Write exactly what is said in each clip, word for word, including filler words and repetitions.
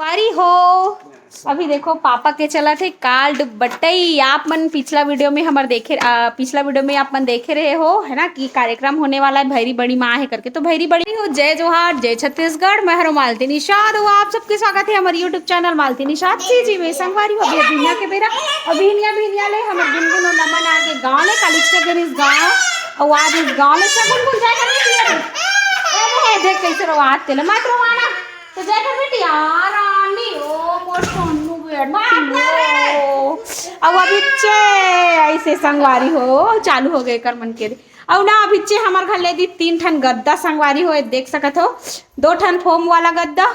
अरे हो, अभी देखो पापा के चलत हे कार्ड बटई। आप मन पिछला वीडियो में हमर देखे, आ, पिछला वीडियो में आप मन देखे रहे हो, है ना, कि कार्यक्रम होने वाला है भैरी बड़ी माँ है करके। तो भैरी बड़ी हो, जय जोहार, जय छत्तीसगढ़, मैं हरो मालती निषाद। वो आप सबके स्वागत है हमारे YouTube channel Malti Nishad CG में। संगवारी हो, अभी दुनिया के बेरा, अभी हिनिया भी हिनिया ले हमर गुनगुन और नमन आगे गाँव ले, काली से गन इस गाँव, और आज इस गाँव ले से गुनगुन जाए करके दिया। ए, देख कैसे रोवात तेला, मत रोवाना। तो जय कर बेटी, आ रानी, ओ मोर सोनू बेटी, ओ। अब अभिच्चे ऐसे संगवारी हो, चालू हो गए कर मन के दे। अब ना अभिच्चे हमर घर ले दी तीन ठन गद्दा संगवारी हो, ए देख सकत हो, दो ठन फोम वाला गद्दा,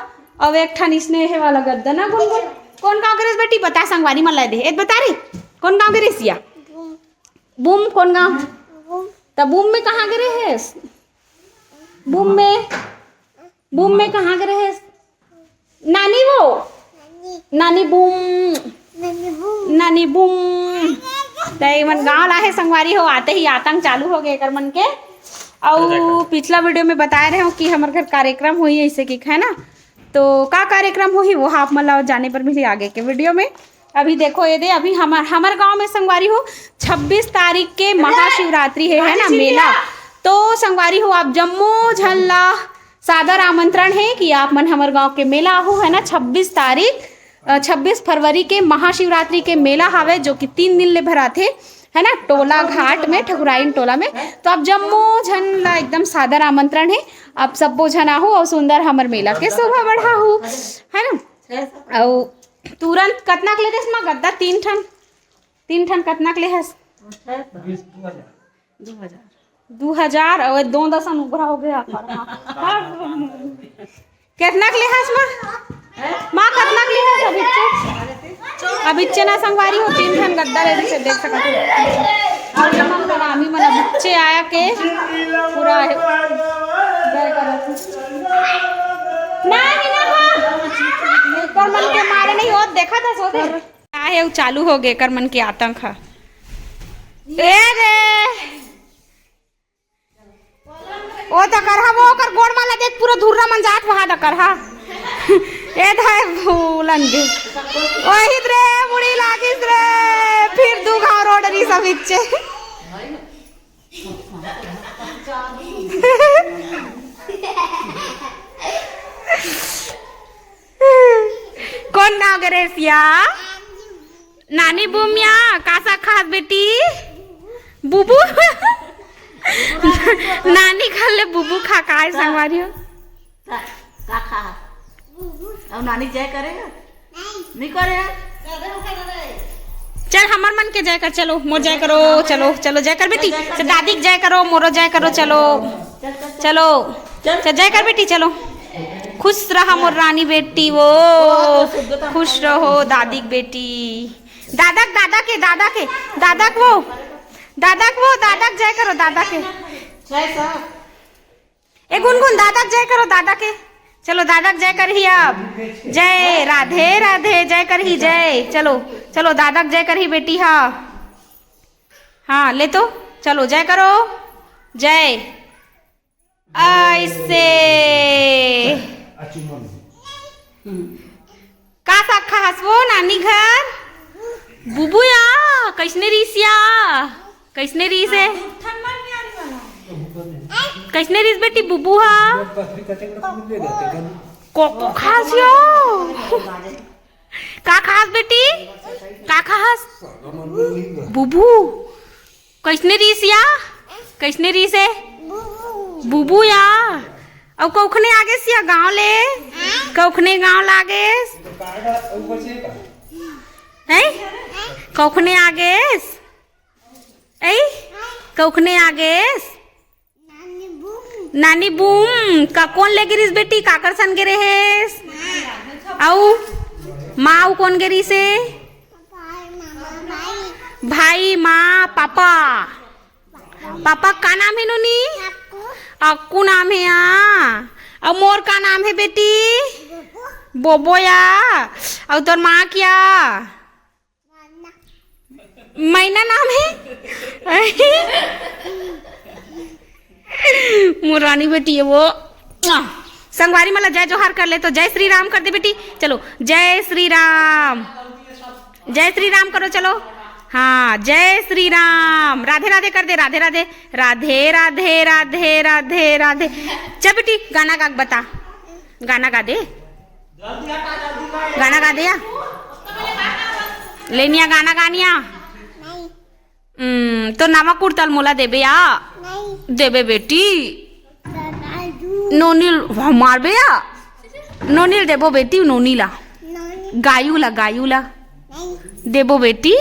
अब एक ठन स्नेह वाला गद्दा ना गुनगुन। कौन गाँव के रेस बेटी, बता संगवारी मन ला दे, ए बता रे, कौन गाँव के रेसिया? बूम, कौन गाँव? त बूम में कहाँ के रहे? बूम में, बूम में कहाँ के रहे? नानी वो, नानी बूम, नानी बूम। त ये मन गाँव ला हे संगवारी हो, आते ही आतंक चालू हो गए एकर मन के। अउ पिछला वीडियो में बताए रहे हो कि हमर घर कार्यक्रम हुई ऐसे कि, है ना, तो का कार्यक्रम होही वो आप मन ला जाने बर मिली आगे के वीडियो में। अभी देखो ये दे, अभी हमर हमर गांव में संगवारी हो, छब्बीस तारीख के महाशिवरात्रि है, है ना, मेला। तो संगवारी हो, आप जम्मो झन ला सादर आमंत्रण है कि आप मन हमर गांव के मेला आहू, है ना, छब्बीस तारीख, अ, छब्बीस फरवरी के महाशिवरात्रि के मेला हावे, जो कि तीन दिन ले भराथे, है ना, टोला घाट में, ठकुराइन टोला में। तो आप जम्मो झन ला एकदम सादर आमंत्रण है। आप सब्बो झन आहू और सुंदर हमर मेला के शोभा बढ़ाहू, है ना। अउ तुरंत कतना के ले देस माँ गद्दा? तीन ठन, तीन ठन कतना के ले हस? दू हजार। अउ दो दसन उघरा हो गया। कतना के ले हस माँ? माँ, कतना के ले हस? अभिच्चे, अभिच्चे ना संगवारी हो, तीन ठन गद्दा ले से देख सकत हो। अउ ये मन हरामी मन अभिच्चे आया के पूरा है। जय करत। ना, ना, ना, माँ। एकर मन के मारे नहीं होत, देखा था सो दे। का हे, उ चालू हो गे एकर मन के आतंक ह। ए रे, ओ दकरहा, वो ओकर गोड़ वाला देख, पूरा धुर्रा मन जात वहा दकरहा। ए धाय भूलन दे। ओहित रे, मुड़ी लागिस रे, फिर दू घाव रोड री सब इच्चे। कौन गाँव के रेसिया? नानी बुम या, का साग खास बेटी? बुबू। नानी खा ले बुबू खा, काय संगवारी हो? का, का खा? अब नानी जय करेगा? नहीं करे। चल, हमर मन के जय कर, चलो, मोर जय करो, चलो, चलो, जय कर बेटी। चल, दादी के जय करो, मोरो जय करो, चलो, चलो, चल, जय कर बेटी, चलो। खुश रहा मोर रानी बेटी, वो खुश रहो दादी के बेटी। दादा, दादा के, दादा के, दादा के वो, दादा के वो, दादा के जय करो, दादा के। ए गुनगुन, दादा के जय करो, दादा के। चलो, दादा के जय करही अब। जय राधे राधे, जय करही, जय। चलो, चलो, दादा के जय करही बेटी। हाँ, हाँ, ले तो, चलो, जय करो, जय। ऐसे। का साग खाहस वो नानी घर? बुबुया, कैसने रीस या? कैसने रीस हे? कैसने रीस बेटी बुबू हा? कोको खास यो। का खास बेटी? का खास? बुबू। कैसने रीस या? कैसने रीस हे? बुबू या। अउ कौखने आगेस या गांव ले? कौखने गांव लागेस? हैं? कौखने आगेस? ऐ? कौखने आगेस? नानी बूम, का कोन ले गिरिस बेटी? काकर सन गे रेहेस? अउ माँ, अउ कोन गे रिसे? भाई, माँ, पापा। पापा का नाम हे नोनी? अक्कू नाम हे। हाँ, अउ मोर का नाम हे बेटी? बोबो या। अउ तोर माँ क्या? मैना नाम हे। मोर रानी बेटी हे वो। आह, संगवारी मन ला जय जोहार कर ले, तो जय श्री राम कर दे बेटी। चलो, जय श्री राम, जय श्री राम करो। चलो, हाँ, जय श्री राम, राधे राधे कर दे, राधे राधे, राधे राधे, राधे राधे, राधे राधे। चल बेटी, गाना गा के बता, गाना गा दे, गाना गा दे या। लेनिया, गाना गानिया। हम्म, तो नवा कुर्ता ल मोला देबे या? नहीं। देबे बेटी। दादाजू। नोनी ल मारबे या? नोनी ल देबो बेटी, नोनी ला। नोनी। गायू ला, गायू ला। नहीं। देबो बेटी।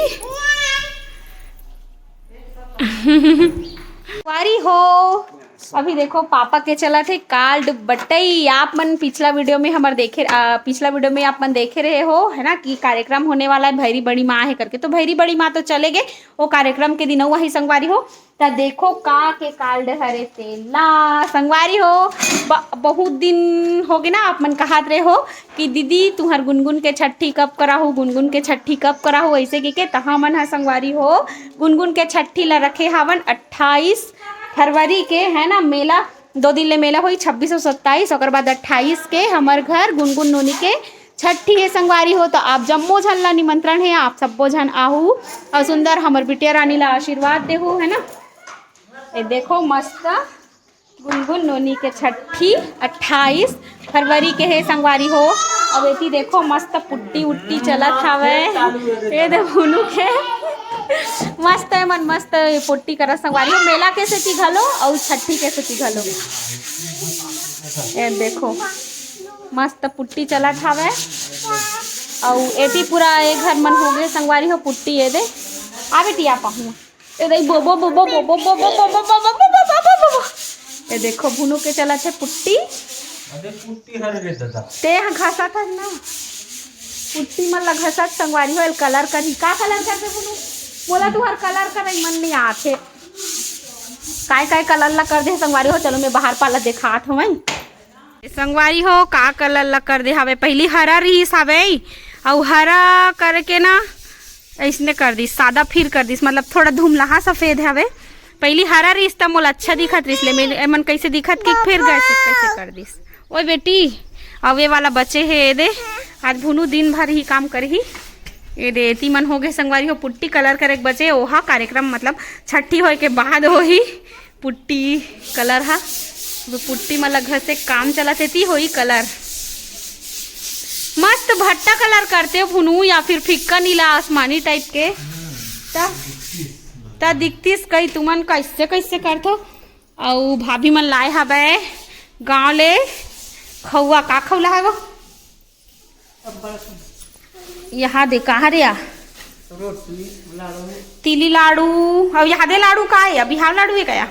संगवारी हो, अभी देखो पापा के चलत हे कार्ड बटई। आप मन पिछला वीडियो में हमर देखे, आ, पिछला वीडियो में आप मन देखे रहे हो, है ना, कि कार्यक्रम होने वाला है, भैरी बड़ी माँ है करके। तो भैरी बड़ी माँ तो चले गए, वो कार्यक्रम के दिन वही संगवारी हो। त देखो का के कार्ड हरे तेला संगवारी हो। ब-, बहुत दिन हो गए ना, आप मन कहत रहे हो कि दीदी तुहर गुनगुन के छट्ठी कब कराहू, गुनगुन के छट्ठी कब कराहू, ऐसे के, के तहा मन ह संगवारी हो गुनगुन के छट्ठी ला रखे हावन अट्ठाईस फरवरी के, है ना, मेला दो दिन ले मेला होई, छब्बीस और सत्ताईस, ओकर बाद अट्ठाईस के हमर घर गुनगुन नोनी के छट्ठी हे संगवारी हो। तो आप जम्मो झन ला निमंत्रण हे, आप सब्बो झन आहू और सुंदर हमर बिटिया रानी ला आशीर्वाद देहू, है ना। ये देखो मस्त गुनगुन नोनी के छट्ठी अट्ठाईस फरवरी के हे संगवारी हो। अब एती देखो मस्त पुट्टी उट्टी चलत हावय। ये दे भुनू के मस्त है मन, मस्त पुट्टी करत संगवारी हो। मेला के सेती घलो अउ छट्ठी के सेती घलो। ये देखो मस्त पुट्टी चलत हावय। अउ एती पूरा एक घर मन हो गए संगवारी हो पुट्टी। ये दे आ बेटी आ पाहू। ए दई बो बो बो बो बो बो बो बो बो बो बो बो बो बो बो बो। ए देखो भुनू के चलत हे पुट्टी। अबे पुट्टी हर रे दादा। ते ह घसत हस ना। पुट्टी मन ला घसत संगवारी हो, एल कलर करही। का कलर करबे भुनू? मोला तुहर कलर करई मन नइ आथे। काय काय कलर ला कर दे संगवारी हो, चलो मैं बाहर पाला देखात हवं। ए संगवारी हो, का कलर ला कर दे हावे, पहिली हरा रिहिस हावे, अउ हरा करके ना अइसने कर दिस, सादा फिर कर दिस, मतलब थोड़ा धुमलहा सफेद हवे। पहिली हरा रिहिस त मोला अच्छा दिखत रिहिस, ले मेरे एमन कइसे दिखत कि फिर गैस कइसे कर दिस। ओए बेटी, अउ ये वाला बचे हे, ए दे, आज भुनू दिन भर ही काम करही। ए दे, एती मन हो गए संगवारी हो, पुट्टी कलर करे के बचे, ओहा कार्यक्रम मतलब छट्ठी होए के बाद होही। पुट्टी कलर हा, अभी पुट्टी म लगभग से काम चलत हे, ती होई कलर। मस्त भट्टा कलर करते हो भुनू या फिर फिक्का नीला आसमानी टाइप के, त, त दिखतीस कई तुमन कैसे कैसे करथो। अउ भाभी मन लाए हवय गांव ले खउआ, का खउला है वो? यहाँ दे, कहाँ रे आ? रोटी, लाडू। तिली लाडू। अब यहाँ दे लाडू का है? अभी हाँ लाडू है क्या?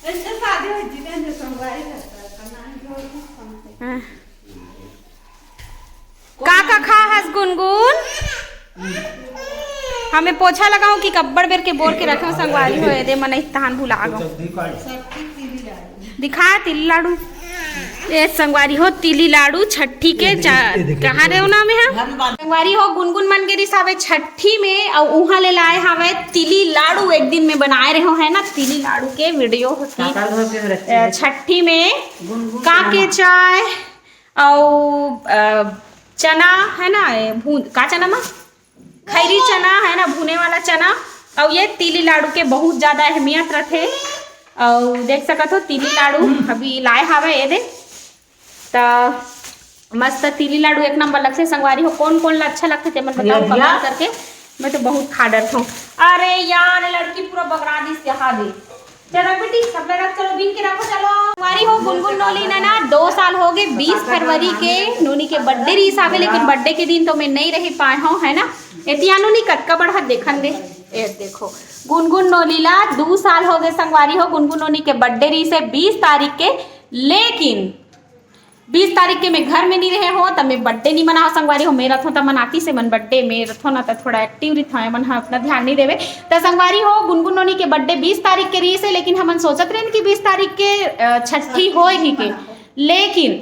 ऐसे सादे हो जीवन जो संगवारी रहता है, करना है जो भी हम हाँ। का का खा हस गुनगुन? हमें पोछा लगाओ कि कब्बड़ बेर के बोर के रखे संगवारी हो, दे मन तहान भुला गो। सब ठीक है, तिली लाडू। दिखा तिल लाडू। ए संगवारी हो, तिली लाडू छट्ठी के ये देखो, चा-, ये देखो, कहाँ ये रे देखो। ओना में है? हम बात संगवारी हो, गुनगुन मन गे रिस हावे छट्ठी में, अउ उहाँ ले लाए हावे तिली लाडू, एक दिन में बनाए रहे हो, है ना, तिली लाडू के वीडियो होती। काका घर के रखे अ, हैं। छट्ठी में गुनगुन का के मामा। चाय अउ, अ, चना है ना, ए, भून, का चना मा? खैरी चना है ना, भुने वाला चना, अउ ये तिली लाडू के बहुत ज्यादा अहमियत रथे। अउ देख सकत हो तिली लाडू अभी लाए हावे, ये दे त मस्त तिली लाडू एक नंबर लगथे। संगवारी हो, कौन कौन ला अच्छा लगथे ते मन बताओ ये भैया। कमेंट करके। मैं तो बहुत खा डरथों। अरे यार, लड़की पूरा बगरा दिस यहाँ दे। चलो बेटी, सब लोग रख, चलो, बीन के रखो, चलो। हमारी हो गुनगुन नोनी ना, ना, दो साल हो गए, बीस फरवरी के नोनी के बर्थडे रिहिस हावे, लेकिन बर्थडे के दिन तो मैं नहीं रह पाए हूँ, है ना। एतिया नोनी कतका बढ़त देखन दे। ए देखो, गुनगुन नोनी ला दो साल हो गए संगवारी हो, गुनगुन नोनी के बर्थडे रिहिस हे बीस तारीख के, लेकिन बीस तारीख के मैं घर में नहीं रहे हो, तब मैं बर्थडे नहीं मनाओ संगवारी हो। मैं रथों तब मनाती से मन बर्थडे, मैं रथों ना तब थोड़ा एक्टिव रही था, मन हाँ अपना ध्यान नहीं देवे। तो संगवारी हो, गुनगुन नोनी के बर्थडे बीस तारीख के रिहिस हे, लेकिन हमन सोचत रहेन कि बीस तारीख के, अ, छठी होए ही के, लेकिन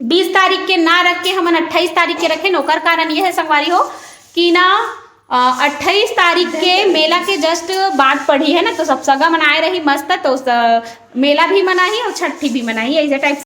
बीस तारीख के ना रख के हमन अट्ठाईस तारीख के रखेन। ओकर कारण ये है संगवारी हो कि ना, अ, अट्ठाईस तारीख के मेला के just बाद पड़ी है ना, तो सब सगा मनाए रही मस्त, तो स-, मेला भी मनाही और छठी भी मनाही, ऐसे टाइप